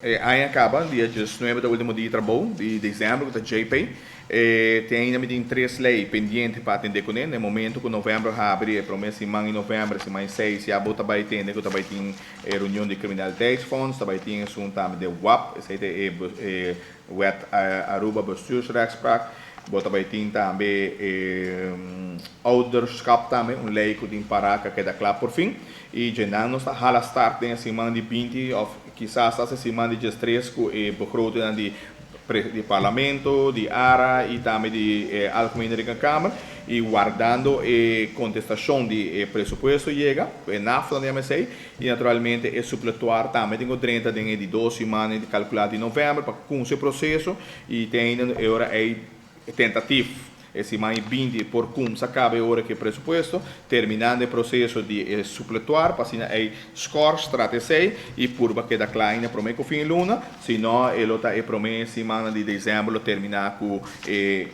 E aña a kaba, dia 19 ta último dia di trabou di desèmber ku ta JP. Te ainda mi tin tres lei pendiente pa atendé kuné. Na e momento ku novèmber habri, e promé siman di novèmber, siman di seis, ya bo ta bai tende ku ta bai tin e reunion di Criminaliteitsfonds, ta bai tin esun tambe den wap, esei ta e Wet Aruba Bestuursrechtspraak. Bo ta bai tin tambe e ouderschap tambe, un lei ku tin pará ku a keda kla por fin. I djenan nos ta hala start den e siman di 20 òf kisas asta e siman di 13 ku e begrotingnan di di Parlamento, di ARA i tambe di e Algemene Rekenkamer i wardando e kontestashon di e presupuesto yega ku e nafta nan yama esei i naturalmente e supletoir tambe tin ku drenta den e di dos siman di kalkulá di novèmber pa kunsi e proseso i te ainda e ora ei tentatif e siman i 20 por kumsa kaba e ora ku e presupuesto, terminando e proseso di e supletoir pa asina ei skòrs trata esei i purba keda kla ainda promé ku fin luna, si no e lo ta e promé simannan di desèmber lo terminá ku e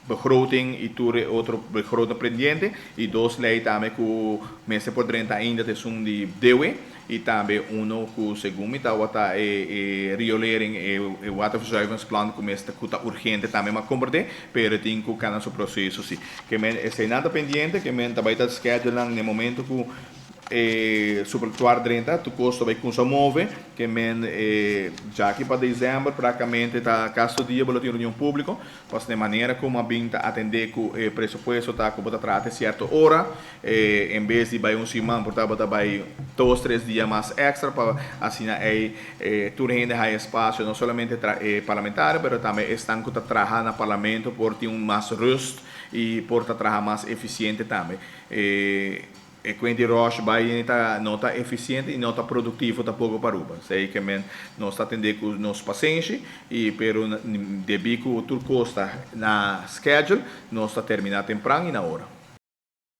begroting i tur e otro begroting pendiente i dos lei tambe ku mester por drenta ainda ta esun di dewe i tambe uno ku segun mi tabata e e riolering e waterverzuiveringsplan ku mester ku ta urgente tambe m'a komprendé pero tin ku kana su proseso si ke men eseinan ta pendiente ke men ta bai ta schedule nan na e momento ku E supertuar drenta, tur kos ta bai kumsa move, ke men e djaki pa desèmber praktikamente ta kas tur dia bo lo tin reunion públiko, pas na e manera ku a bin ta atendé ku e presupuesto ta ku bo ta traha te sierto ora, e en bes di bai un siman por ta bo ta bai dos tres dia mas èkstra pa asina ei tur hende haya espasio no solamente e parlamentario pero tambe esnan ku ta traha na parlamento por tin un mas rust i por ta traha mas efisiente tambe. E kuent di Rosh bai ta no ta efisiente i no ta produktivo tampoko pa Aruba. Esei ke men nos ta atendé ku nos pasenshi i pero debí ku tur kos ta na schedule nos ta terminá tempran i na ora.